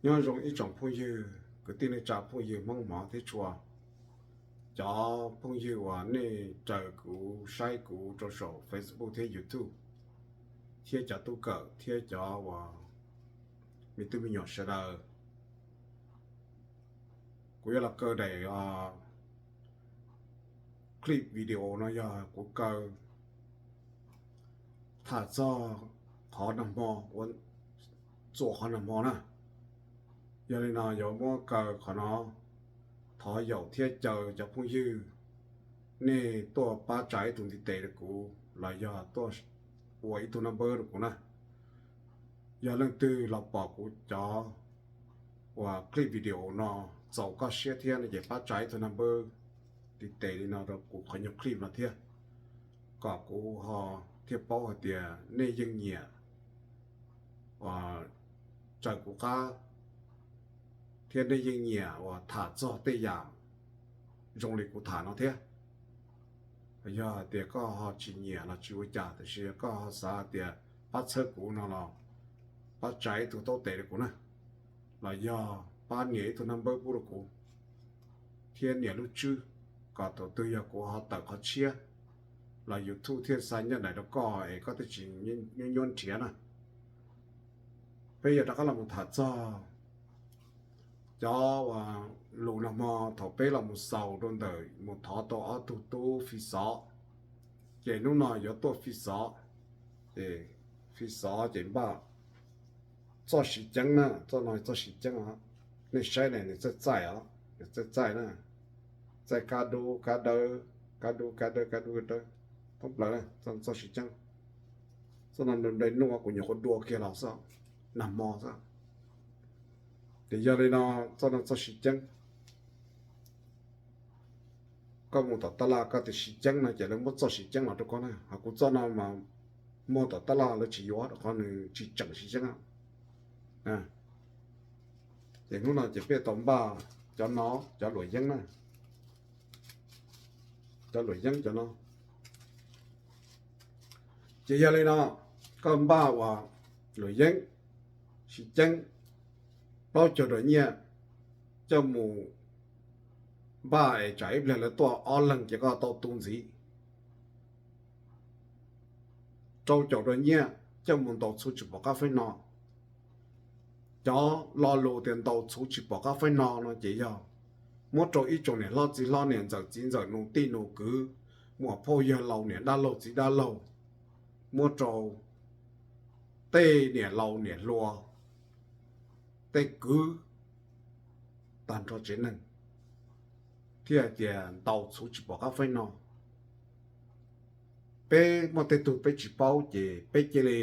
Nyob zoo ib tsoom phooj ywg kwv tij neej tsa, phooj ywg Hmoob hmov thiab tshua, cov phooj ywg uas nej raws kuv saib kuv rau saum Facebook thiab YouTube, thiab cov tub kawm thiab cov uas me tub me nyuam sawv daws. Kuv yuav los kaw daim clip video no yog kuv kaw tham txog qhov nag hmo, ua txuas qhov nag hmo na. Yog li no yuav muab kaw qhov no, thov yaum thiab caw cov phooj ywg nej tuaj pab tsa ib tug ntiv tes rau kuv los yog tuaj ua ib tug naj npawb rau kuv na. Yog leej twg los pom kuv cov uas clip video no txaus koj siab thiab no ces pab tsa ib tug naj npawb ntiv tes li no rau kuv qhov nyuag clip no thiab, kom kuv ho thiaj paub hais tias nej yeej nyiam uas raws kuv qab thiab nej yeej nyiam uas tham txog tej yam zoo li kuv tham no thiab. Yog hais tias koj ho tsis nyiam los tsis ua cas, tiam sis koj ho xav hais tias pab txhawb kuv no los pab tsa ib tug taub tes rau kuv na, los yog pab nias ib tug naj npawb pub rau kuv thiab nias lub tswb, kom thaum twg yog kuv ho tawm qhov tshiab los YouTube thiaj xa nyiaj daim rau koj es koj thiaj tsis nyuaj nyuaj nrhiav na. Peb yuav rov qab los mus tham txog cov uas lus nag hmo thaum peb los mus xaus rau ntawm mus thov tau ob tug tub fi xov, ces hnub no yuav tuaj fi xov. Ces fi xov ces npaj txoj siv ceeb na, txoj no txoj siv ceeb os. Nej saib ne, nws txaij txaij os, nws txaij txaij na, txaij kab dub kab dawb, kab dub kab dawb, kab dub kab dawb, thoob plaws na txoj siv ceeb. Txoj no nplej nuj kuv nyuam qhuav dua kiag los xwb, nag hmo xwb. Ces yog li no, txoj no txoj siv ceeb. Koj mus tom tab laj koj tias siv ceeb no ces lawv muab txoj siv ceeb los rau koj na, ho kuv txoj no mas muag tom tab laj lawv tsis yuav rau qhov nws tsis tseem siv ceeb. Ces hnub no ces peb tau npaj cov no, cov luam yeeb na, cov luam yeeb cov no. Ces yog li no, koj npaj uas luam yeeb, siv ceeb, plaub caug dos nyiaj, coj mus npaj es tsam ib pliag lawv tuaj ob leeg ces koj tau tu ntxiv. Rau caum dos nyiaj coj mus ntaus txhuv tsis pom qab faib no. Cov lo lus tias ntaus txhuv tsis pom qab faib no no ces yog muab rau ib tsoom niam hlob txiv hlob, niam ntxawm txiv ntxawm, nus tij nus kwv, muam phauj yawg laus, niam dab laug txiv dab laug, muab rau tej niam laus niam hluas, tej kwv, tag nrho tsev neeg, thiaj hais tias ntaus txhuv tsis pom qab faib no. Peb muaj tej tug peb tsis paub ces peb cia li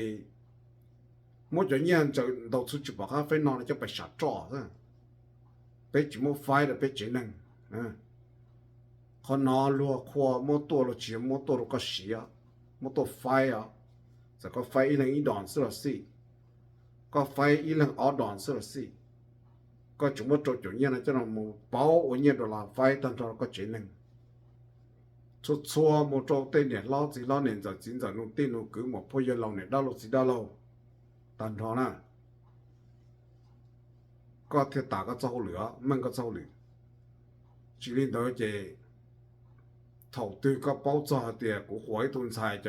muab cov nyiaj ntaus txhuv tsis pom qab faib no coj pais sam roj xwb. Peb tsis muab faib rau peb tsev neeg. Qhov no luag qhua muab tuaj luag tsis muab tuaj rau koj siv, muab tuaj faib os. Txawm koj faib ib leeg ib dos xwb los xij, koj faib ib leeg ob dos xwb los xij, koj tseem muab rau caum nyiaj no coj los pauv ua nyiaj dollar faib tag nrho rau koj tsev neeg. Txhua txhua mus rau tej niam hlob txiv hlob, niam ntxawm txiv ntxawm, nus tij nus kwv, muam phauj yawg laus, niam dab laug txiv dab laug, tag nrho na. Koj thiaj tas koj txoj hauj lwm, meej koj txoj hauj lwm. Tsis li ntawd ces thaum twg koj paub txog hais tias kuv quas ib tug ntxhais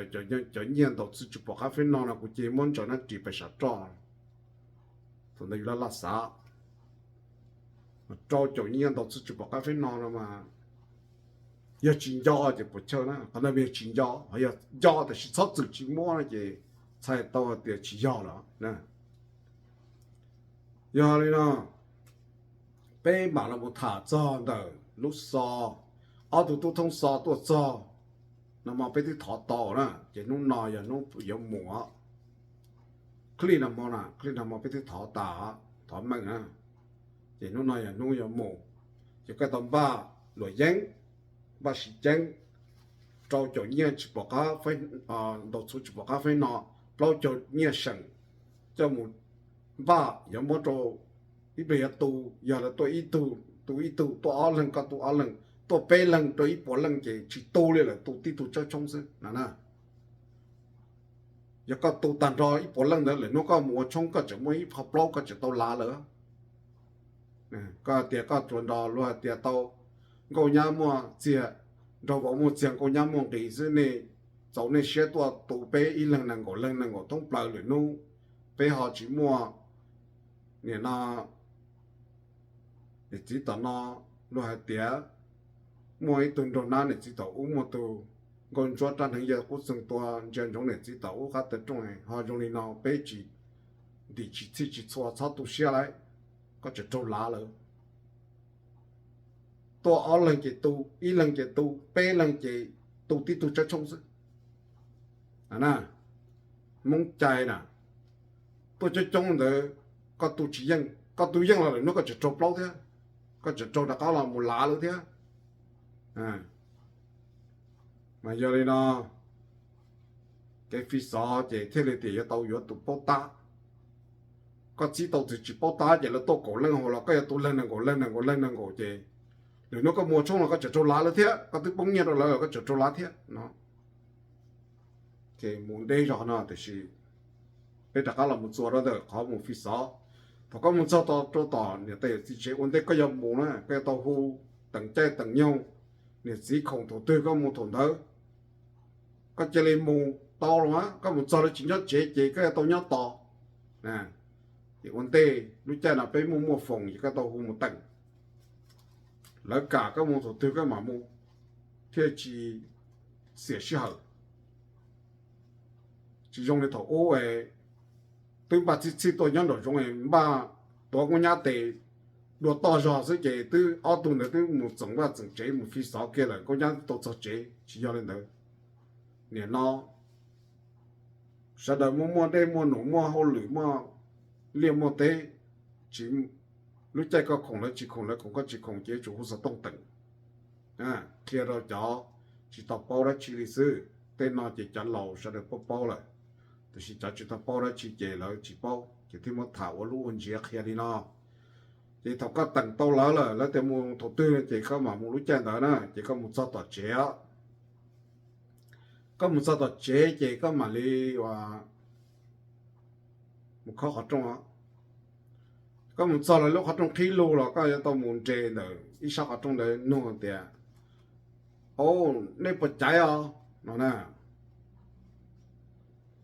cov nyiaj ntaus txhuv tsis pom qab faib no no kuv cia li muab ntsaws nab ris pais sam roj. Thaum ntawd yus laj laj xav, rau caum nyiaj ntaus txhuv tsis pom qab faib no no mas yog tsis nco ces puas chawj na, qhov ntawd yog tsis nco, ho yog nco tiam sis txhob txwm tsis muab no ces txhais tau hais tias tsis yog lawm. Yog li no, peb mam los mus tham txog ntawm lub xov, ob tug tub thoob xov tuaj txog no mas peb twb thov tau na, ces hnub no yog hnub yuav mus. Clip no hmo na, clip no hmo peb twb thov tas, thov meej na, ces hnub no yog hnub yuav mus. Ces koj tau npaj luam yeeb, npaj siv ceeb, rau caum nyiaj tsis pom qab, ntaus txhuv tsis pom qab faib no, plaub caug nyiaj seem, coj mus npaj yuav muab rau ib pliag yuav tu, yog lawv tuaj ib tug tu ib tug, tuaj ob leeg koj tu ob leeg, tuaj peb leeg rau ib puas leej ces tsis tu li lawm, tu tib tug tsawb tshoob xwb no na. Yog koj tu tag nrho ib puas leej ntawd lawm, hnub koj mus ua tshoob koj tseem muaj ib qho plaub koj tseem tau lav lawm. Koj hais tias koj tsuas nrog luag hais tias tau nkauj nyab muaj txiag, nrog vauv muaj txiag nkauj nyab muaj nqis xwb, nej txaus nej siab tuaj tu peb ib leeg nees nkaum leej nees nkaum thoob plaws lwm hnub, peb ho tsis muaj. Nim no niam txiv tom no luag hais tias muaj ib tug nraug nab niam txiv tom ub, muaj tus nkauj ntsuab rab hneev yawg qub txeeg tua ntsia ntsoov niam txiv tom ub qab taw rooj, ho zoo li no peb tsis ntim tsis txhij tsis txhua, txhob tu siab lauj. Koj tseem raug lav lawm. Tuaj ob leeg ces tu, ib leeg ces tu, peb leeg ces tu tib tug tsawb tshoob xwb. Hmoob cai na, tuaj coob coob ntawd koj tu tsis yeej, koj tu yeej los lwm hnub koj tseem raug plaub thiab, koj tseem raug rov qab los mus lav lawm thiab. Mas yog li no, kev fi xov ces thiaj li tias yuav tau yuav tus paub tab. Koj txib tau tus tsis paub tab ces lawv tuaj kaum leej hauv los koj yuav tu leej nees nkaum leej nees nkaum leej nees nkaum ces lwm hnub koj mus ua tshoob los koj tseem raug lav lawm thiab, koj twb poob nyiaj rau lawv los koj tseem raug lav thiab no. Ces mus deb zog no tiam sis peb rov qab los mus txuas rau ntawm qhov mus fi xov. Thaum koj mus txog rau tom niam tais yawm txiv tsev ua ntej koj yuav mus na, koj yuav tau hu teem caij teem nyoog, niam txiv khoom thaum twg koj mus thaum ntawd. Koj cia li mus tau los, koj mus txog lawv tsis nyob tsev ces koj yuav tau nyob tos. Ces ua ntej lub caij no peb muaj muaj foom ces koj tau hu mus teem, lawv kam koj mus thaum twg koj mam mus, thiaj tsis xiam sij hawm. Tsis zoo li thaum ub twb npaj txhij txhij tuaj nyob nraum zoov, npaj tuav nkauj nyab tes dua toj zog xwb ces twb ob tug ntawd twb mus txeem vaj txeem tsev mus fi xov kiag lawm, nkauj nyab tau txog tsev. Tsis yog li ntawd. Nim no sawv daws muaj muaj dej muaj num muaj hauj lwm muaj liaj muaj teb, tsis, lub caij koj khoom lawv tsis khoom, lawv khoom koj tsis khoom ces yuav tsum hu xov tooj teem, qhia rau cov tsis tau paub dab tsi li xwb. Tej no ces cov laus sawv daws paub paub lawm, tiam sis cov tsis tau paub dab tsi ces lawv tsis paub ces thiaj muab tham ua lub ua ntsiav qhia li no. Ces thaum koj teem tau lawv lawm, lawv tias mus thaum twg ces koj mam mus lub caij ntawd na, ces koj mus txog tom tsev os. Koj mus txog tom tsev ces koj mam li ua, mus khob qhov rooj. Koj mus txog lawv lub qhov rooj qhib lug los koj yuav tau mus nres ntawm ib sab qhov rooj ntawd nug tias, Au, nej puas caiv os? No na.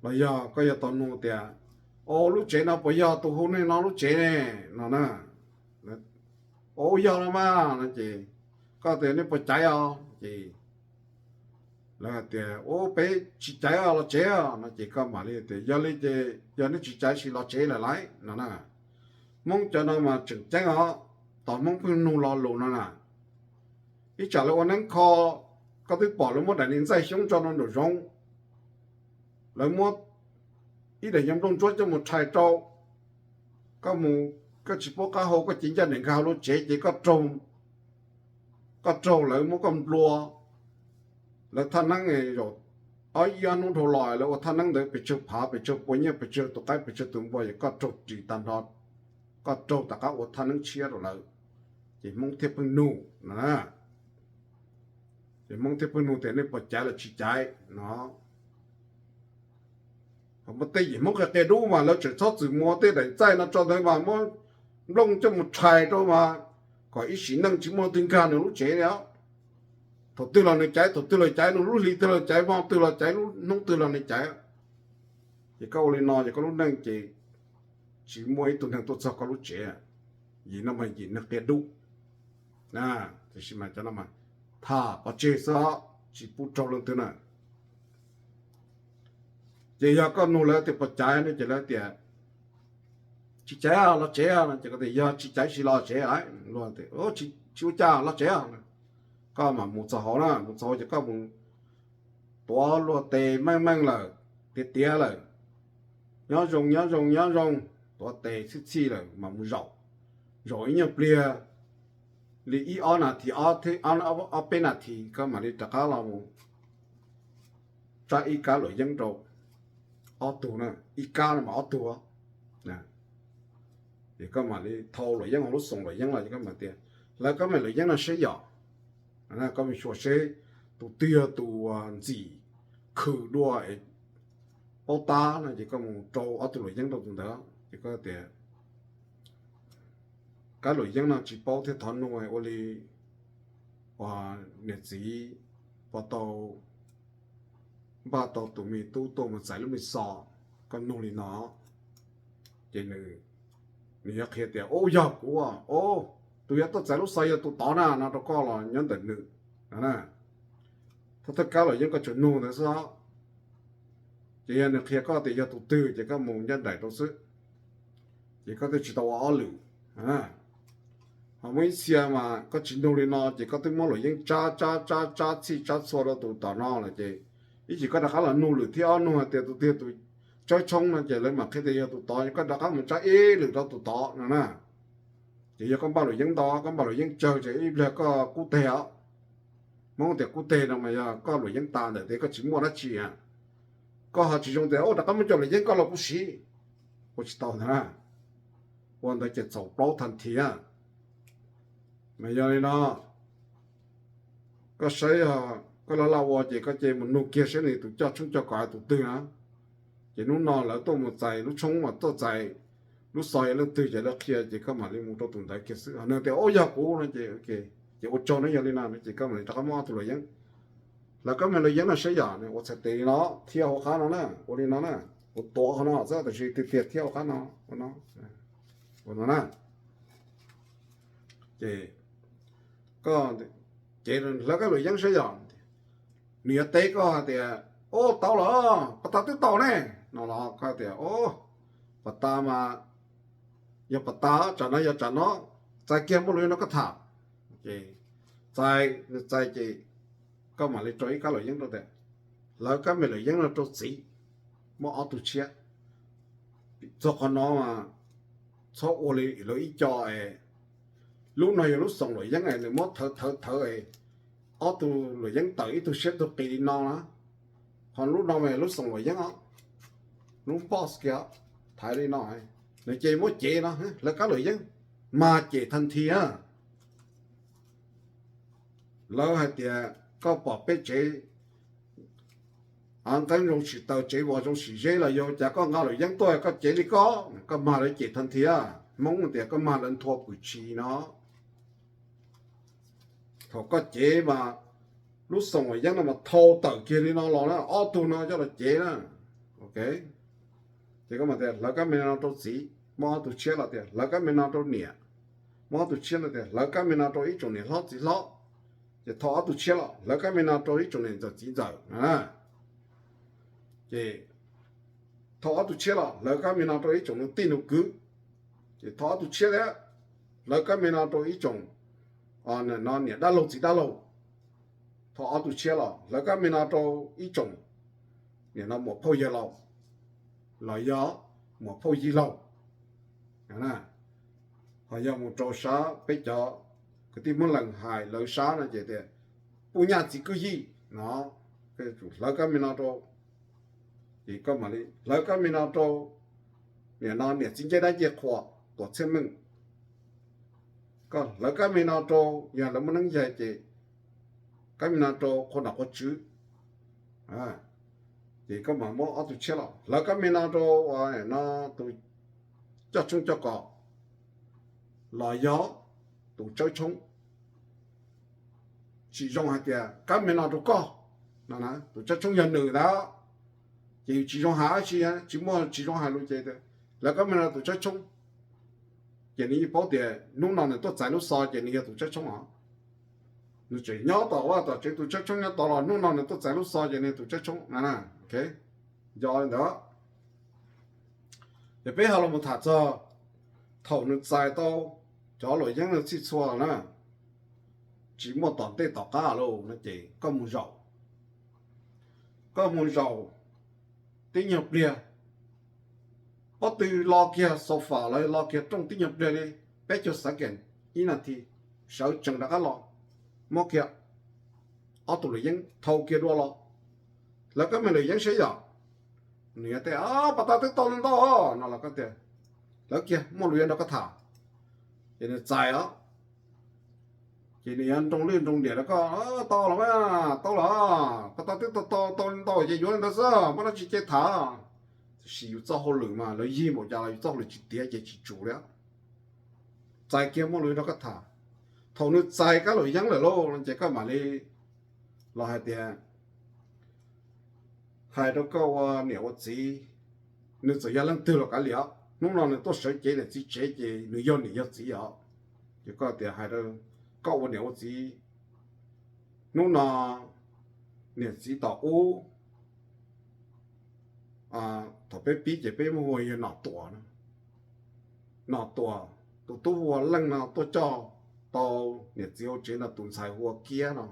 Los yog koj yuav tau nug tias, Au, lub tsev no puas yog tus hu nej no lub tsev ne? No na. Au, yog no mas no ces koj tias, Nej puas caiv os? Ces lawv hais tias, Au, peb tsis caiv os, los tsev os. No ces koj mam li tias, Yog li ces yog nej tsis caiv sim los tsev lawm lauj, no na. Hmoob cov no mas tseem ceeb os, tos Hmoob pheej nug lo lus no na. Ib tsam lawv ua neeb kho, koj twb pom lawv muab daim niag ntxaij xyoob tso rau nraum zoov, lawv muab ib daim nyuag nplooj ntsuab coj mus rhais rau, koj mus, koj tsis paub qab hau koj cev ncaj nraim nkag hauv lub tsev ces koj raug, koj raug lawv muab koj nplua. Lawv thaj neeb zaum ob ib ob hnub dhau los lawv ua thaj neeb ntawd pes tsawg phav pes tsawg pua nyiaj pes tsawg tus qaib pes tsawg tus npua ces koj raug ris tag nrho, koj raug tom qab ua thaj neeb tshiab rau lawv, ces Hmoob thiaj pheej nug no. Ces Hmoob thiaj pheej nug tias, Nej puas caiv los tsis caiv? No. Muaj tej yim Hmoob qia qia dub mas lawv tseem txhob txwm muab tej daim ntxaij no tso ntawd mas muab nplooj coj mus rhais rau mas kom ib sim neej tsis muaj leej twg nkag nws lub tsev li os. Thaum twg los nws caiv, thaum twg los caiv, nws lub hli twg los caiv, hmo twg los caiv, lub hnub twg los nws caiv. Ces koj ua li no ces koj lub neej ces tsis muaj ib tug neeg tuaj txog koj lub tsev. Yim no mas yim neeg qia dub. Tiam sis mas cov no mas tham pov tseg xwb, tsis pub raug leej twg na. Ces yog koj nug lawv tias puas caiv no ces lawv tias tsis caiv los tsev no ces koj tias yog tsis caiv sim los tsev lawm. Tsis ua cas, los tsev. Koj mam mus txog hauv na, mus txog hauv ces koj mus tuav luag tes meej meej lawm, tiav tiav lawm, nyob zoo nyob zoo nyob zoo, tuav tes txhij txhij lawm mas mus zaum. Zaum ib nyuag pliag li ib ob nas this, ob peb nas this koj mam li rov qab los mus tsab ib kab luam yeeb rau ob tug na, ib kab no mas ob tug. Ces koj mam li thau luam yeeb hauv lub xoos luam yeeb los ces koj mam tias, Lawv, koj mem luam yeeb no seb yom. Koj mus xyuas seb tus twg yog tus ntxim khwm dua es paub tab no ces koj mus rau ob tug luam yeeb rau tus ntawd ces koj tias, kab luam yeeb no tsis paub thiab thov nug ua li uas niam txiv puas tau npaj tau tus me tub tuaj mus txais lub me xov, koj nug li no. Ces nws, nws yuav qhia tias, Ub, yog kuv, tus yuav tuaj txais lub xov yog tus tod na, no rau koj los nyob ntawm nws no na. Thawj thawj kab luam yeeb koj tsuas nug ntawd xwb. Ces yog nws qhia koj tias yog tus twg ces koj mus ncaj nraim rau xwb, ces koj thiaj tsis tau ua ob lwm. Ho muaj ib txhia mas koj tsis nug li no ces koj twb muab luam yeeb tsab tsab tsab tsab txhij tsab txhua rau tus tom no lawm ces ib chim koj rov qab los nug lwm thib ob, nug hais tias tus twg tus tsawb tshoob no ces lawv mam qhia tias yog tus tod, koj rov qab mus tsab ib lwm rau tus tod no na. Ces yog koj npaj luam yeeb ntau, koj npaj luam yeeb tsawg ces ib pliag koj kub teg os. Hmoob tias kub teg no mas yog koj luam yeeb tas ntawm tias koj tsis muaj dab tsi, koj ho tsis zoo tias ua rov qab muab cov luam yeeb koj los kuv siv, ua tsis tau ntag na. Ua ntawd ces txhaum plaub thaj thiab. Mas yog li no, koj saib, koj laj laj ua ces koj cia mus nug kiag saib nws tus coj tshoob coj kos tus twg na. Ces hnub no lawv tuaj mus txais lub tshoob mas tuaj txais lub xov yog leej twg ces lawv qhia ces koj mam li mus rau tus ntawd kiag xwb. Ho nws tias, Ub, yog kuv, no ces, ces ua tsaug na, yog li no ces koj mam li rov qab muab ob tug luam yeeb, lawv kab me luam yeeb no saib yom, ua txhais tes li no, thiab hauv qab no na, ua li no na, kuv tuav qhov no xwb tab sis tiag tiag thiab hauv qab no, ua no na. Ces koj, ces lawv kab luam yeeb saib yom, nws yuav teb koj hais tias, Ub, tau los, pas tas twb tau ne, no los koj tias, Ub, pas tas mas yog pas tas, tsam no yog tsam no, txais kiag muaj lus no koj tham. Ces txais, nws txais ces koj mam li rau ib kab luam yeeb rau tias, Lawv kab me luam yeeb no rau txiv, muab ob tug tshiab. Txog qhov no mas txhob ua li lawv ib co es, lub no yog lub xoom luam yeeb es nws muab thawv thawv thawv es ob tug luam yeeb tawm ib tug siab tug qis li no na. Ho lub no mas lub xoom luam yeeb os, lub box kiag, thaiv li no, nws ces muab cev no, lawv kab luam yeeb mas cem thaj thiab. Lawv hais tias koj pom peb tsev nqeeb zoo sim taws, tsev vos zoo sim zeb los yog cas koj nqa luam yeeb tuaj koj cev li ko, koj mag lawv cem thaj thiab. Hmoob tias koj mag lawv nthua pwm tshis no. Thaum koj cev mas lub xoom luam yeeb no mas thau tawm kiag li no los na, ob tug no coj los cev na. Ces koj mam tias, Lawv kab me no rau txiv, muab ob tug tshiab los tias, Lawv kab me no rau niam, muab ob tug tshiab los tias, Lawv kab me no rau ib tsoom niam hlob txiv hlob. Ces thau ob tug tshiab los, Lawv kab me no rau ib tsoom niam ntxawm txiv ntxawm. Ces thau ob tug tshiab los, Lawv kab me no rau ib tsoom nus tij nus kwv. Ces thau ob tug tshiab thiab, Lawv kab me no rau ib tsoom no niam dab laug txiv dab laug. Thau ob tug tshiab los, Lawv kab me no rau ib tsoom niam no muam phauj yawg laus, los yog muam phauj yij laug. Ho yog mus rau sab peb cov kwv tij Hmoob Lees hais lawv sab no ces tias, Pub nyaj txiv kwj yij no. Lawv kab me no rau, ces koj mam li lawv kab me no rau niam no niam txiv ncej dab ncej qhua, tuam txhiaj meej. Koj lawv kab me no rau, yog lawv muaj neeb yaig ces kab me no rau qhua nom qhua tswv. Ces koj mam muab ob tug tshiab los, Lawv kab me no rau no tus coj tshoob coj kos, los yog tus tsawb tshoob. Tsis zoo hais tias kab me no rau koj no, tus tsawb tshoob yog nws ntag. Ces yus tsis zoo hais dab tsi, tsis muaj tsis zoo hais lus ces lawv kab me no tus tsawb tshoob. Ces nws yeej paub tias hnub no nws tuaj txais lub xov ces nws yog tus tsawb tshoob os. Nws tseem nyob tom ua tom tsev, tus tsawb tshoob nyob tod los hnub no nws tuaj txais lub xov ces nws yog tus tsawb tshoob na. Nco li ntawd. Ces peb ho los tham txog thaum nws txais tau cov luam yeeb no txhij txhua na, tsis muaj tom ntej tom qab lawm no ces koj mus zaum, koj mus zaum tib nyuag pliag, pob tw lo kiag sofa los lo kiag rooj tib nyuag pliag li peb caug seconds, ib nas this, sawv tsees rov qab los, muab kiag ob tug luam yeeb thau kiag dua los, lawv kab me luam yeeb saib yom. Nws yog tias, Pas tas twb tau ntau no los koj tias, Lawv kiag, muaj lus yuav nrog koj tham. Ces nws txais os. Ces nws yuav nroo lwj nroo liam rau koj, Tau los mas, tau los, pas tas twb tau tau tau ntau ces yuav li ntawd xwb, muaj dab tsi cia tham. Tiam sis yus txoj hauj lwm mas lawv yig npaum cas los yus txoj hauj lwm tsis tiav ces tsis tsum li. txais kiag muaj lus nrog koj tham. Thaum nws txais kab laum yeeb lawm lauj no ces koj mam li los hais tias, hais rau koj ua niam ua txiv, nws txawm yog leej twg los kav liam, hnub no nws tuaj sawv cev niam txiv tsev ces nws yog niam yog txiv os. Ces koj tias hais rau koj ua niam ua txiv, hnub no niam txiv tom ub, thaum peb pib ces peb muab hu yog Nom Tuam no. Nom Tuam, tus tub hu ua Leej no tuaj coj tau niam txiv hauv tsev no tus ntxhais hu ua Kiab no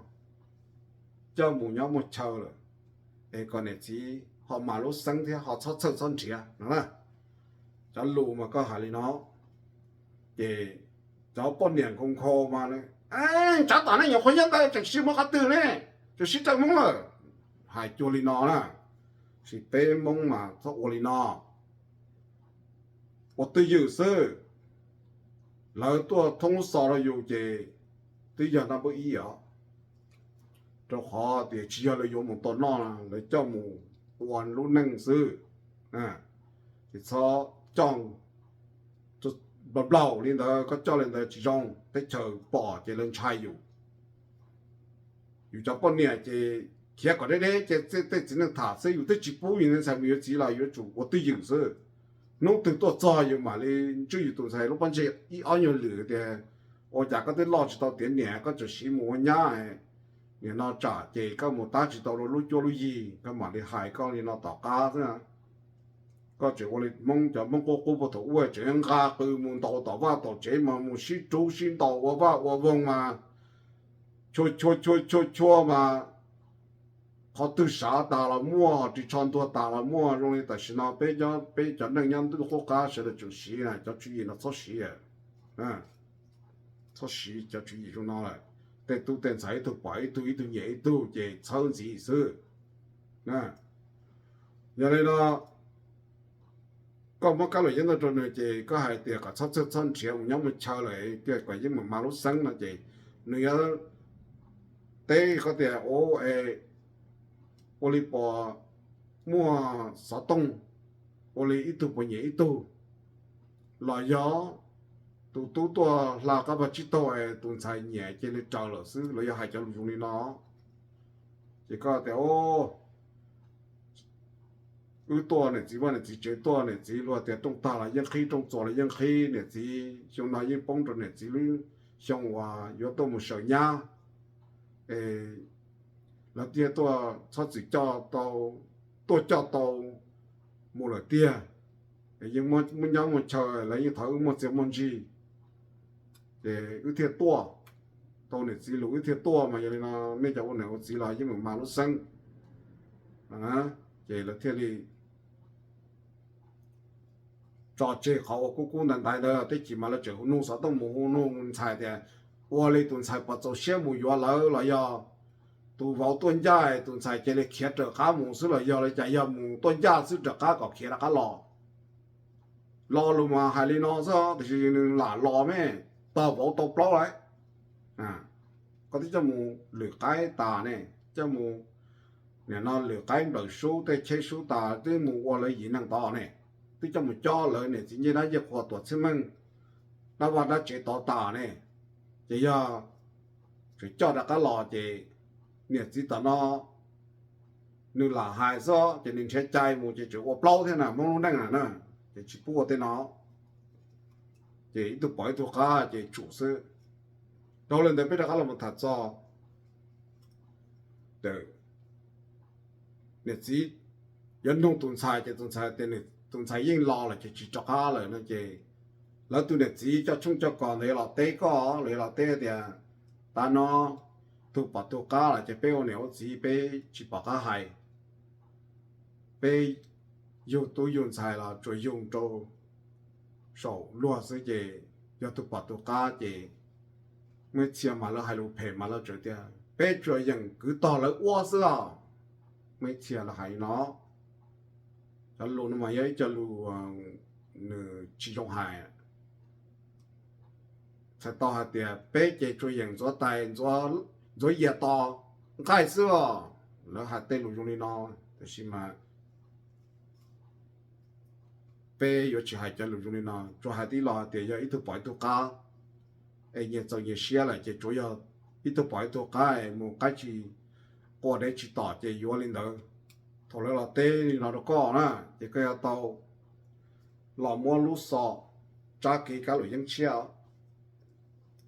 coj mus nyob muaj chaw lawm, es kom niam txiv ho mas lub xeeb thiab ho txhob txhawj txhob nrhiav no na. Cov lus mas koj hais li no, ces cov poj niam nkhaus nkhaus mas, tsav tom nej nyuam qhuav nyob ntawd tseem sib muab qhov twg ne, tseem sib raws Hmoob lawm. Hais cuag li no na, sis peb Hmoob mas txhob ua li no, ua twj ywm xwb. Lawv tuaj thoob lub xov rau yus ces twb yog naj npawb ib os, rau qhov tias tsis yog lawv yuav mus tua noj, lawv coj mus ua lub neej xwb. Ces txhob coj nplaum li ntawd, koj coj li ntawd tsis zoo, teb chaws pom ces lawv ntshai yus. Yus cov poj niam ces khiav kom deb deb ces tej txiv neej tham xwb, yus twb tsis pub yus ntxhais mus yuav txiv los yuav tsum ua twj ywm xwb. Hnub twg tuaj txog yus mam li ntswj yus tus ntxhais lub pob ntseg ib ob nyuag lwm tias, ua cas koj twb loj tsis tau tiav niam koj tseem siv mus ua nyab, nim no tsam ces koj mus tab tsis tau rau lub cuab lub yig, koj mam li hais koj li no tom qab xwb. Koj tseem ua li Hmoob, cov Hmoob qub qub puag thaum ub tseem nqa qw mus ntaus tom vaj tom tsev mas mus sib rub sib ntaus ua vaj ua voog mas, chua chua chua chua chua mas, qhov twg sav tas los muaj, ris tsho ntuag tas los muaj. Zoo li tam sim no peb, peb cov neej nyob ntuj qub qab sawv daws tseem siv cov tswv yim no, txhob siv, txhob siv cov tswv yim zoo no lawm. Tej tub tej ntxhais ib tug pom ib tug, ib tug nyiam ib tug ces txhawb ntxiv xwb. Yog li no koj muab kab laum yeeb ntawd rau nws ces koj hais tias kom txhob txhawj txhob nrhiav, mus nyob mus chaw lawm tiag, kom yeej mus mas lub xeeb no ces nws yuav teb koj tias, ua li puas muaj xov tooj, ua li ib tug puas nyiam ib tug, los yog tus tub tuaj hla qab vaj tsib taug es tus ntxhais nyiam cia li raws lawm xwb, los yog hais cov lus zoo li no. Ces koj tias, wb tuaj niam txiv vaj niam txiv tsev, tuaj niam txiv luag tias rooj tag los yeej qhib, rooj txuas los yeej qhib, niam txiv xyoo no yeej poob rau niam txiv lub xyoo uas yuav tuaj mus sawv nyab. Lawv thiaj tuaj txhob txwm coj tau, tuaj coj tau mus lawm tiag. Yeej muaj nyob muaj chaw, lawv yeej thov wb muaj txiaj muaj ntsig. Ces wb thiaj tuaj, tau niam txiv lus wb thiaj tuaj, mas yog li no nej cov ua niam ua txiv los yeej meem mas lub xeeb. Ces lawv thiaj li tso tseg qhov uas kub kub ntaiv ntaiv ntawd, teb chim mas lawv tseem hu nug xov tooj mus hu nug ntxhais tias, ua li tus ntxhais puas txaus siab mus yuav lawv los yog tus vauv tuaj ncaj tus ntxhais cia li khiav raws qab mus xwb los yog li cas, yog mus tuaj ncaj xwb raws qab kom khiav rov qab los. Lo lus mas hais li no xwb tiam sis nws lam los me, tog vauv tau plaub lawm. Koj twb coj mus lwm qaib tas ne, coj mus, nim no lwm qaib nplawm sub tej cheb sub tas twb mus ua lawv yim neeg tod ne, twb coj mus cob lawv niam txiv ncej dab ncej qhua tuam txhiaj meej, dab vaj dab tsev tod tas ne, ces yog tseem coj rov qab los ces niam txiv tom no nws lam hais xwb ces nws nrhiav cai mus ces tseem ua plaub thiab na, Hmoob lub neej na, ces tsis pub ua tej no. Ces ib tug pom ib tug qab ces tsum xwb. Dhau li ntawd peb rov qab los tham txog niam txiv yuav nug tus ntxhais ces tus ntxhais tias tus ntxhais yeej los lawm ces tsis rov qab lawm no ces lawv tus niam txiv coj tshoob coj kos ntawd yuav los teb koj, los yuav los teb tias, tav no tug pom tug qab lawm ces peb ua niam ua txiv peb tsis pom qab hais. Peb yug tub yug ntxhais los tsuas yug rau saum luag xwb ces yog tug pom tug qab ces muaj ib txhia mas lawv hais lus phem mas lawv tseem tias peb tsuas yeem kwv tog lawv ua xwb os. Muaj ib txhia lawv hais li no. Cov lus no mas yog ib co lus nws tsis zoo hais. Txhais tau hais tias peb ces tsuas yeem ntxuav tais ntxuav yias tos nqaij xwb os. Lawv hais tej lus zoo li no, tab sis mas peb yuav tsis hais cov lus zoo li no, tsuas hais tib lo hais tias yog ib tug pom ib tug qab. es nyias txaus nyias siab lawm ces tsuav yog ib tug pom ib tug qab mus qaib tsis qua dev tsis tom ces yuav li ntawd. Thaum lawv los teb li no rau koj na, ces koj yuav tau los muab lub xov tsab kev kab lus yeeb tshiab,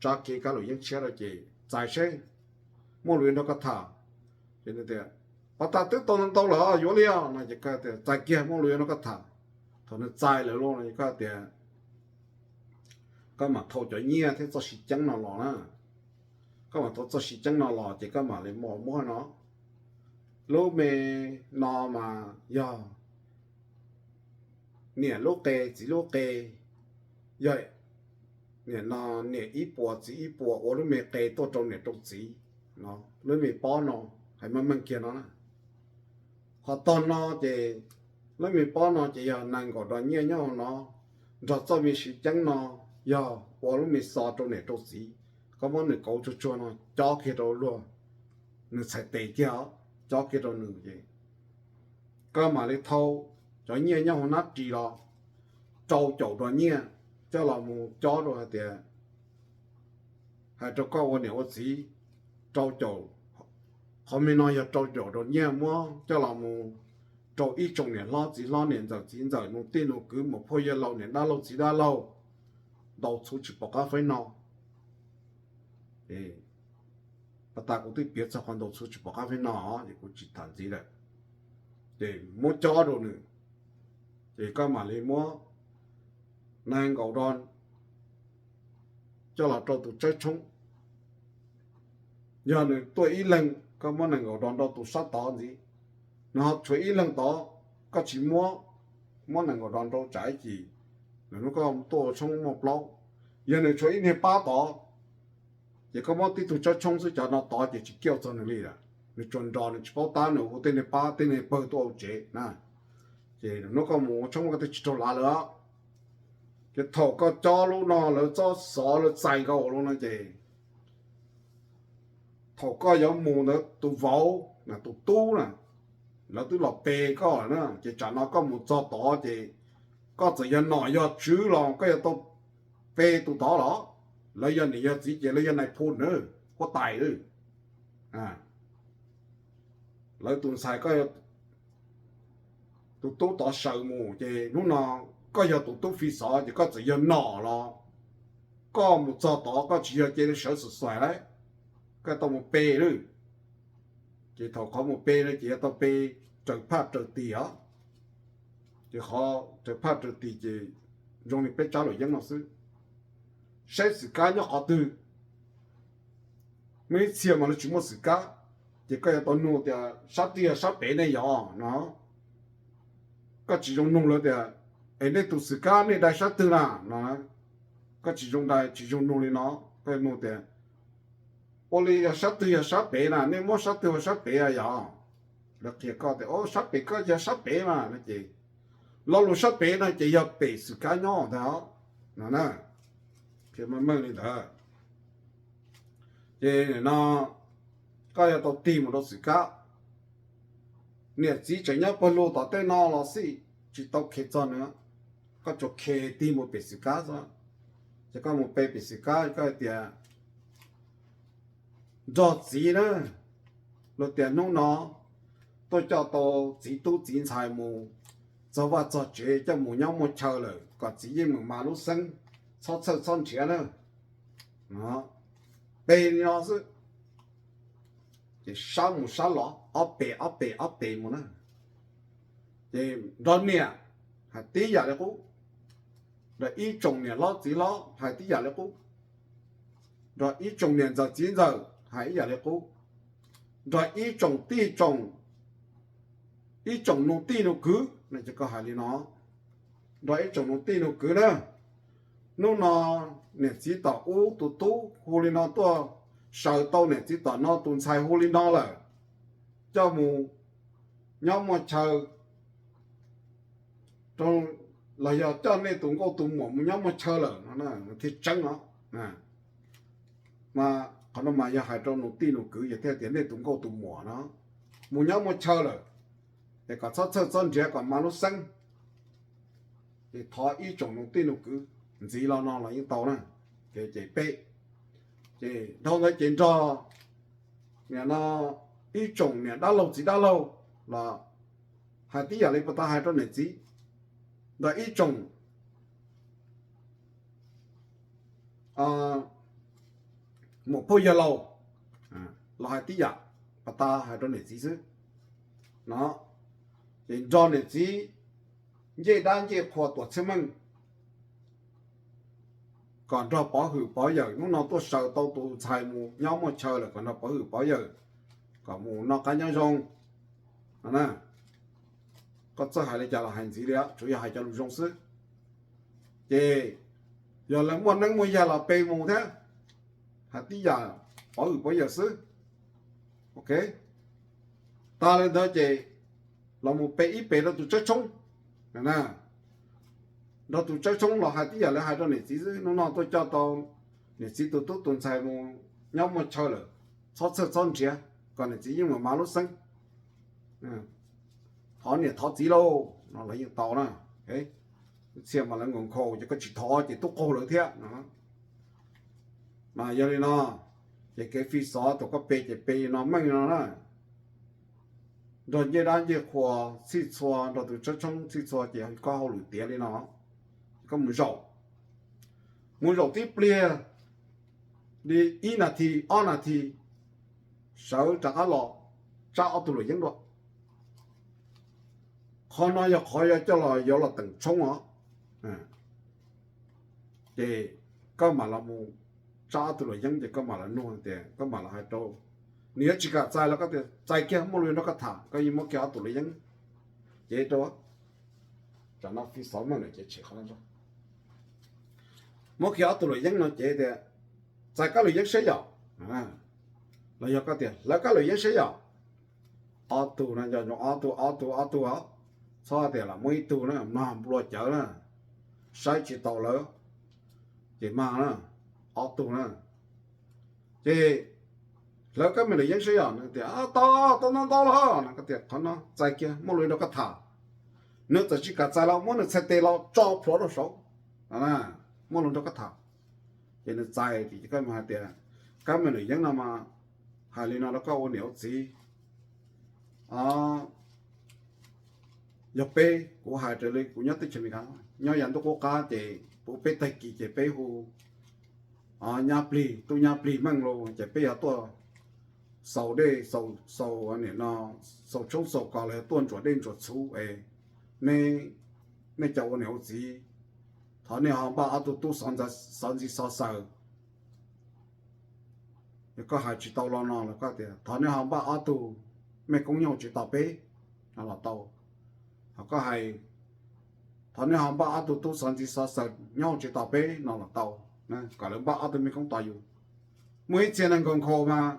tsab kev kab lus yeeb tshiab rau ces txais seb muaj lus yuav nrog koj tham. Ces nws tias, pas tas twb tau ntau ntau lawm yuav li os no ces koj tias txais kiag muaj lus yuav nrog koj tham. Thaum nws txais lawm lauj no koj tias koj mam thau cov nyiaj thiab txoj siv ceeb no los na. Koj mam thau txoj siv ceeb no los ces koj mam li muab no. Lub me no mas yog niam lub qe txiv lub qe, yog niam no niam ib puas txiv ib puas ua lub me qe tuaj rau niam rau txiv. Lub me pob no hais meej meej kiag no na. Qhov tog no ces lub me pob no ces yog nees nkaum dos nyiaj nyob hauv no, nrog txoj me siv ceeb no yog ua lub me xov rau niam rau txiv. Koj muab nws kauv tsuag tsuag no cob kiag rau luag, nws txhais tes kiag, cob kiag rau nws ces koj mam li thau cov nyiaj nyob hauv nab ris los rau caum dos nyiaj coj los mus cob rau hais tias, hais rau koj ua niam ua txiv, rau caum, qhov me no yog rau caum dos nyiaj muab coj los mus rau ib tsoom niam hlob txiv hlob niam ntxawm txiv ntxawm nus tij nus kwv mus phauj yawg laus niam dab laug txiv dab laug, ntau txhuv tsis pom qab faib no. Pas tas kuv twb piav txog qhov ntau txhuv tsis pom qab faib no es kuv tsis tham ntxiv lawm. Ces muab cob rau nws, ces koj mam li muab nees nkaum dos coj los rau tus tsawb tshoob. Yog nws tuaj ib leeg koj muab nees nkaum dos rau tus sab tod ntxiv. Nws ho tshuav ib leeg tod, koj tsis muab, muab nees nkaum dos rau tsam ib chim nws hnub koj tuaj ua tshoob muaj plaub. Yog nws tshuav ib niag pab tod, ces koj muab tib tug tsawb tshoob xwb, cov no tod ces tsis kiaj txog nws li lawm, nws tsuas nrog nws tsis paub tab nws hu tej niag pab tej niag pawg tuaj ua tsev na. Ces hnub koj mus ua tshoob koj twb tsis raug lav lawm. Ces thaum koj cob lub no lawv txob xov lawv txais nkaus lawm no ces thaum koj yuav mus ntawd tus vauv na tus tub na, lawv twb los pe koj lawm na, ces tsam no koj mus txog tod ces koj txawm yog nom yog tswv los koj yuav tau pe tus tod los, lawv yog niam yog txiv ces lawv yog nais phoo na, huab tais. Lawv tus ntxhais koj, tus tub tod sawv mus ces hnub no koj yog tus tub fi xov ces koj txawm yog nom los koj mus txog tod koj tsis yog cia li sawv xus xuais lawm, koj tau mus pe lawm. Ces thaum qhov mus pe no ces yuav tau pe raws phaj raws tis os. Ces qhov raws phaj raws tis ces zoo li peb tsab lus yeeb no xwb. Saib xwm kab nyob qhov twg, muaj ib txhia mas lawv tsis muaj xwm kab, ces koj yuav tau nug tias sab twg yog sab pem nej yog no. Koj tsis zoo nug lawv tias es nej tus xwm kab nej dai sab twg na no. Koj tsis zoo dai tsis zoo nug li no, koj nug tias ua li yog sab twg yog sab pem na, nej muab sab twg ua sab pem yog? Lawv qhia koj tias sab pem koj yog sab pem mas no ces lo lus sab pem no ces yog pem xwm kab nyob ntag no na. Qhia meej meej li ntawd. Ces no koj yuav tau tig mus rau xwm kab. Niam txiv tseem nyob pawg lug tom tej no los xij, tsis tau khev txog nws, koj tsuas khev tig mus pem xwm kab xwb. Ces koj mus pe pem xwm kab koj hais tias nrog txiv na, luag tias hnub no tuaj coj tau txiv tub txiv ntxhais mus txog vaj txog tsev coj mus nyob muaj chaw lawm kom txiv yeej meem mas lub xeeb, txhob txhawj txhob nrhiav na. Pe li no xwb. Ces sab mus sab los ob pem ob pem ob pem mus na. Ces nrog niam hais tib yam li qub, nrog ib tsoom niam hlob txiv hlob hais tib yam li qub, nrog ib tsoom niam ntxawm txiv ntxawm hais ib yam li qub, nrog ib tsoom tij tsoom, ib tsoom nus tij nus kwv no ces koj hais li no, nrog ib tsoom nus tij nus kwv na. Hnub no niam txiv tom ub tus tub hu li no tuaj, sawv tau niam txiv tom no tus ntxhais hu li no lawm, coj mus nyob muaj chaw, los yog coj nej tus nkauj tus muam mus nyob muaj chaw lawm no thiaj tseeb os. Mas qhov no mas yog hais rau nus tij nus kwv yog thiaj tias nej tus nkauj tus muam no mus nyob muaj chaw lawm, es kom txhob txhawj txhob nrhiav kom mas lub xeeb. Ces thov ib tsoom nus tij nus kwv ntxiv los no los yeej tau na. Ces pe, Ces dhau ntawd ces nrog niam no ib tsoom niam dab laug txiv dab laug los hais tib yam li puag ta hais rau niam txiv ntawm ib tsoom muam phauj yawg laus los hais tib yam puag ta hais rau niam txiv xwb no. Ces nrog niam txiv ncej dab ncej qhua tuam txhiaj meej kom nrog pov hwm pov yawm hnub no tuaj saws tau tus ntxhais mus nyob muaj chaw lawm kom nrog pov hwm pov yawm kom mus noj qab nyob zoo no. Koj txawj hais li cas los hais ntxiv li, tsuas yog hais cov lus zoo xwb. Ces yog lawv muaj neeb muaj yaig los pe mus thiab, hais tib yam pov hwm pov yawm xwb. Ok, tas li ntawd ces los mus pe ib pem rau tus tsawb tshoob, nrog tus tsawb tshoob los hais tib yam lawv hais rau niam txiv xwb. Hnub no tuaj coj tau niam txiv tus tub tus ntxhais mus nyob muaj chaw lawm, txhob txhawj txhob nrhiav, kom niam txiv yeej mam mas lub xeeb, thov niam thov txiv lauj no los yeej tau na. Txhia mas lawv nkaus nkhaus ces koj tsis thov ces tub qaug lawv thiab no. Mas yog li no ces kev fi xov thaum koj pe ces pe no meej no na. Nrog ncej dab ncej qhua txhij txhua, nrog tus tsawb tshoob txhij txhua ces koj hauj lwm tiav li no. Koj mus zaum, mus zaum tib pliag li ib nas this ob nas this, sawv rov qab los tsab ob tug luam yeeb dua. Qhov no yog qhov yuav coj los yuav los teem tshoob os. Ces koj mam los mus tsab ob tug luam yeeb ces koj mam los nug tias, koj mam los hais rau, nws yuav tsis kam txais los koj tias txais kiag, muaj lus nrog koj tham, koj yeej muab kiag ob tug luam yeeb. Ces rau, tsam no fi xov meej lawm ces tshem qhov no, muab kiag ob tug luam yeeb no ces tias txais kab luam yeeb saib yom, los yog koj tias hlawv kab luam yeeb saib yom. Ob tug no nco ntsoov, ob tug ob tug ob tug os, txhob tias los muab ib tug na, mloog nplua cawv na, saib tsis taus lawv, ces mag na, ob tug na. Ces hlawv kab me luam yeeb saib yom, nws tias tau, tau ntau ntau los no, koj tias qhov no txais kiag, muaj lus nrog koj tham. Nws txawm tsis kam txais los muab nws txhais tes los tso plhuav rau saud, muaj lus nrog koj tham. Ces nws txais ces koj hais tias kab me luam yeeb no mas hais li no rau koj ua niam ua txiv, yog peb, kuv hais raws li kuv nyob teb chaws Amelikas, nyob yav ntuj qub qab ces puv peb tag kis ces peb hu nyab plig, tub nyab plig meej lus ces peb yuav tuaj xaus dej, xaus, xaus, nim no, xaus tshoob xaus kos los yog tuaj ntsuas dej ntsuas txhuv es nej cov ua niam ua txiv, thov nej ho npaj ob tug tub xov ntxi xov xaws. Yog koj hais tsis tau lo no los koj tias thov nej ho npaj ob tug mej koob nyob hauv tsev tos peb no los tau. Ho koj hais thov nej ho npaj ob tug tub xov ntxi xov xaws nyob hauv tsev tos peb no los tau, kom lawv npaj ob tug mej koob tos yus. Muaj ib txhia neeg nkaus nkhaus mas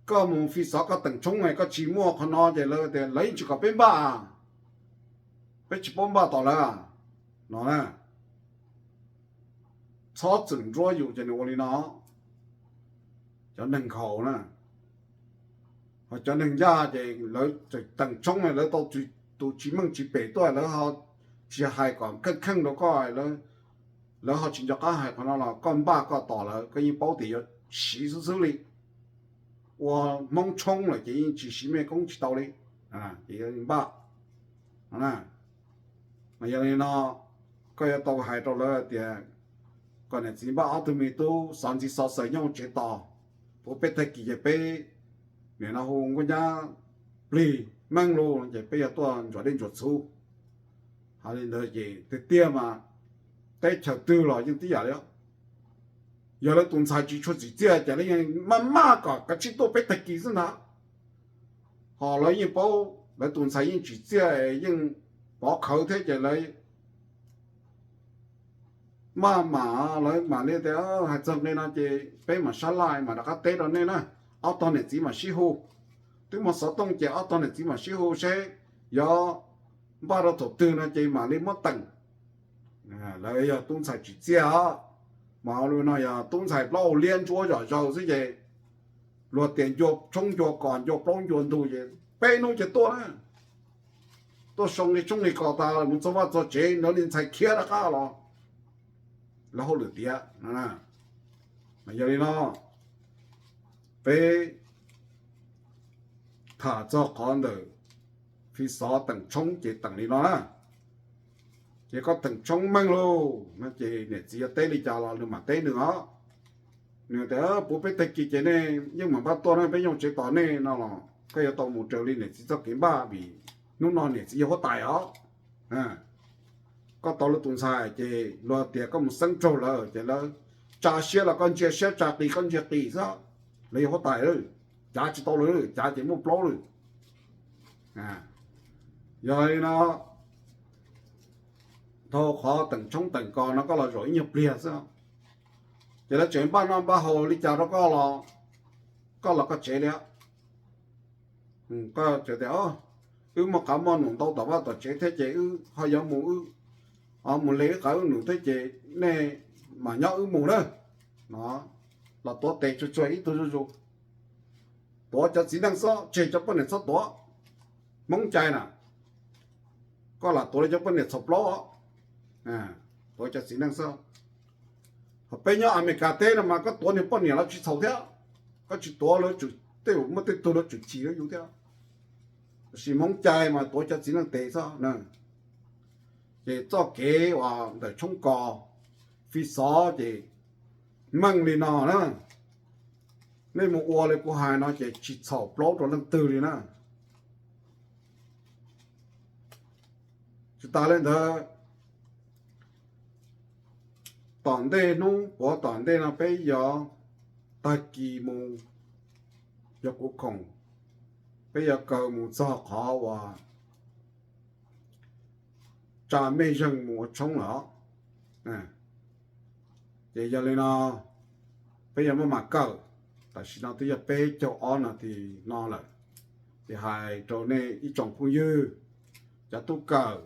koj mus fi xov koj teem tshoob es koj tsis muaj qhov no ces lawv tias lawv yeej tsis kom peb npaj, peb tsis paub npaj tos lawv no na. Txhob txwm nruab yus ces nws ua li no, cov neeg nkhaus na. Ho cov neeg ncaj ces lawv teem tshoob lawv tau tus tsis meej tsis pem tuaj, lawv ho tsis hais kom kheej kheej rau koj, lawv ho tsis nco qab hais qhov no los koj npaj koj tos lawv, koj yeej paub tias yuav siv xwb xwb li. Ua Hmoob tshoob lawm ces yeej tsis siv mej koob tsis tau li, ces yuav npaj. Mas yog li no koj yuav tau hais rau lawv tias kom niam txiv npaj ob tug me tub xov ntxi xov xaws nyob hauv tsev tos, puv peb tag kis ces peb nim no hu nkauj nyab plig meej lus ces peb yuav tuaj ntsuas dej ntsuas txhuv. Ho li ntawd ces tiag tiag mas teb chaws twg los yeej tib yam li. Yog lawv tus ntxhais tsis tshua txim txiaj ces lawv yeej maj maj kom kav tsij tuaj peb tag kis xwb ntag. Ho lawv yeej paub lawv tus ntxhais yeej tsim txiaj, yeej pov khawv thiab ces lawv maj mam, lawv mam li tias hais txog nqe no ces peb mam sab laj mam rov qab teb rau nej na. Ob tog niam txiv mam sib hu, twb muaj xov tooj ces ob tog niam txiv mam sib hu seb yuav npaj rau thaum twg no ces mam li muab teem. Lawv yog tub ntxhais tsim txiaj os, mas ua li no yog tub ntxhais plaub hau liab ntsuab zom zaws xwb ces luag tias ncua tshoob ncua kos ncua plaub ncua ntug ces peb hnub ces tuaj na. Tuaj sau nqi tshoob nqi kos tas mus txog vaj txog tsev nrog niag ntxhais khiav rov qab los lawv hauj lwm tiav. Yog li no, peb tham txog qhov ntawm fi xov teem tshoob ces teem li no na. Ces koj teem tshoob meej lauj no ces niam txiv yuav teb li cas los nws mam teb nws os. Nws tias, puv peb tag kis ces nej yeej mam npaj tuaj na, peb yooj tsev tos nej no los koj yuav tau mus raws li niam txiv txoj kev npaj vim hnub no niam txiv yog huab tais os. Koj tau luag tus ntxhais ces luag tias koj mus xeeb raug lawm ces lawv tsa siab los koj ntsia siab, tsa qis koj ntsia qis xwb. Lawv yog huab tais lawm, cav tsis tau lawm, cav ces muaj plaub lawm. Yog li no, dhau qhov teem tshoob teem kos no koj los zaum ib nyuag pliag xwb, ces lawv tseem npaj noj npaj haus li cas rau koj los, koj los koj tsev li. Koj tias, wb muaj qav muaj num ntau tom vaj tom tsev thiab ces wb ho yuav mus, mus li wb qav wb num thiab ces nej mam nyob wb mus na. No los tuav tes tsuag tsuag ib tug zuj zus, tuav cov txiv neej xwb, tseg cov poj niam txhob tuav. Hmoob cai na, koj lam tuav li cov poj niam txhaum plaub, tuav cov txiv neej xwb. Ho peb nyob Amelikas teb no mas koj tuav niag poj niam los tsis txhaum thiab, koj tsis tuav lawv, tej zaum muaj tej tug lawv tsum chim lawv yus thiab. Tab sis Hmoob cai mas tuav cov txiv neej tes xwb na. Ces txoj kev uas ntawm tshoob kos fi xov ces meej li no na. Nej mus ua li kuv hais no ces tsis txhaum plaub rau leej twg li na. Tsis tas li ntawd, tom ntej hnub puav tom ntej no peb yuav, tag kis mus, yog kuv khoom, peb yuav kaw mus txog qhov uas tsa mej zeeg mus ua tshoob lawm. Ces yog li no, peb yuav maj mam kawm. Tam sim no twb yog peb caug ob nas this no lawm, ces hais rau nej ib tsoom phooj ywg, cov tub kawm,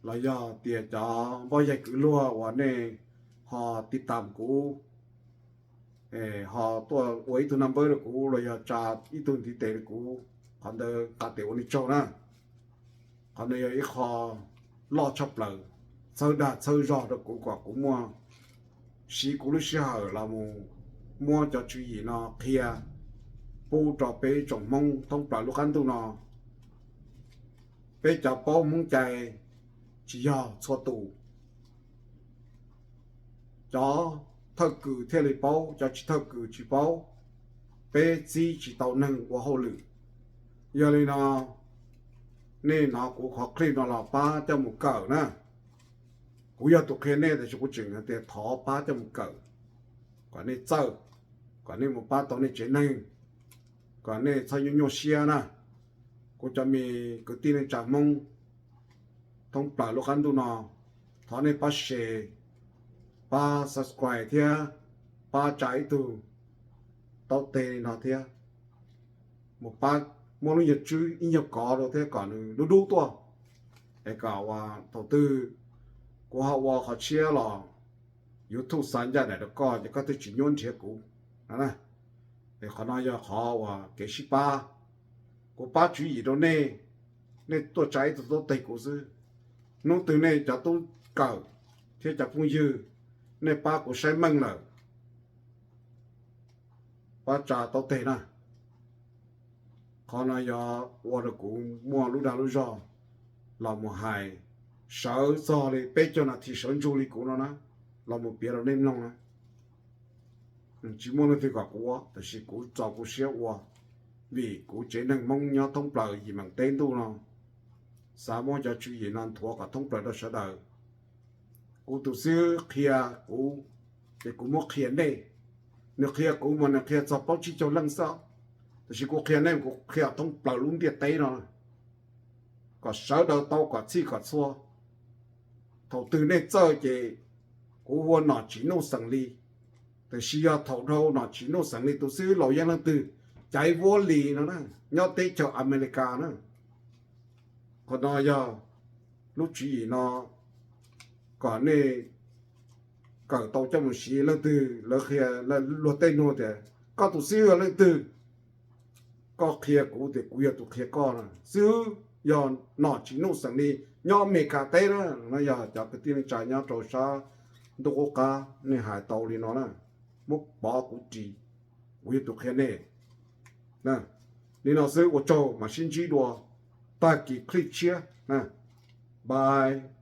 los yog tias cov npoj yaig kwv luag uas nej ho tiv tam kuv, ho tuaj ua ib tug number rau kuv los yog tsa ib tug ntiv tes rau kuv, qhov ntawd nqa tes ua nej tsaug na. Qhov no yog ib qho loj tshaj plaws, txhawb dag txhawb zog rau kuv kom kuv muaj, siv kuv lub sij hawm los mus muab cov tswv yim no qhia pub rau peb tsoom Hmoob thoob plaws lub qab ntuj no. Peb cov paub Hmoob cai tsis yog txhua tus, cov thawj kws thiaj li paub, cov tsis thawj kws tsis paub. Peb txib tsis tau neeg ua hauj lwm. Yog li no, nej hnov kuv qhov clip no los pab coj mus kawm na. Kuv yog tus qhia nej, tab sis kuv tseem hais tias thov pab coj mus kawm, kom nej txawj, kom nej mus pab tau nej tsev neeg, kom nej txhob nyuaj nyuaj siab na. Kuv cov me kwv tij neej tsa Hmoob thoob plaws lub qab ntuj no, thov nej pab share, pab subscribe thiab pab tsa ib tug taub teg li no thiab, mus pab muab lub nyuag tswb ib nyuag kov rau thiab kom nws dub dub tuaj, es kom thaum twg kuv ho ua qhov tshiab los YouTube xa ncaj daim rau koj ces koj thiaj tsis nyuab nrhiav kuv. Es qhov no yog qhov uas kev sib pab, kuv pab tswv yim rau nej, nej tuaj tsa ib tug taub teg kuv xwb. Hnub twg nej cov tub kawm thiab cov phooj ywg, nej pab kuv saib meej lawm, pab tsa taub teg na. Qhov no yog ua rau kuv muaj lub dag lub zog los mus hais sawv txog li peb caug nas this sawv ntsug li kuv no na, los mus piav rau nej mloog na. Tsis muaj leej twg kom kuv ua, tab sis kuv txaus kuv siab ua, vim kuv tsev neeg Hmoob nyob thoob plaws yim meem teb ntuj no, xav muab cov tswv yim no nthuav kom thoob plaws rau sawv daws. Kuv tus xib hwb qhia kuv, ces kuv muab qhia nej. Nws qhia kuv mas nws qhia txog plaub tsib caug leej xwb, tab sis kuv qhia nej kuv qhia thoob plaws lub ntiaj teb no, kom sawv daws tau kom txhij kom txhua. Thaum twg nej txawj ces kuv ua nom tswv nuj xeem li, tab sis yog thaum dhau nom tswv nuj xeem li tus xib hwb laus yeej leej twg, Caiv Vuab Lis no na, nyob teb chaws Amelikas na. Qhov no yog lub tswv yim no kom nej kawm tau coj mus siv. Leej twg lawv qhia, luag tej nug tias koj tus xib hwb yog leej twg, koj qhia kuv tias kuv yog tus qhia koj na. Xib hwb yog nom tswv nuj xeem li, nyob Amelikas teb na. No yog cov kwv tij neej tsa nyob rau sab ntuj qub qab, nej hais tau li no na. muab pov kuv ris, kuv yuav tsum qhia nej. Li no xwb, ua tsaug, mam sib ntsib dua tag kis clip tshiab. Bye.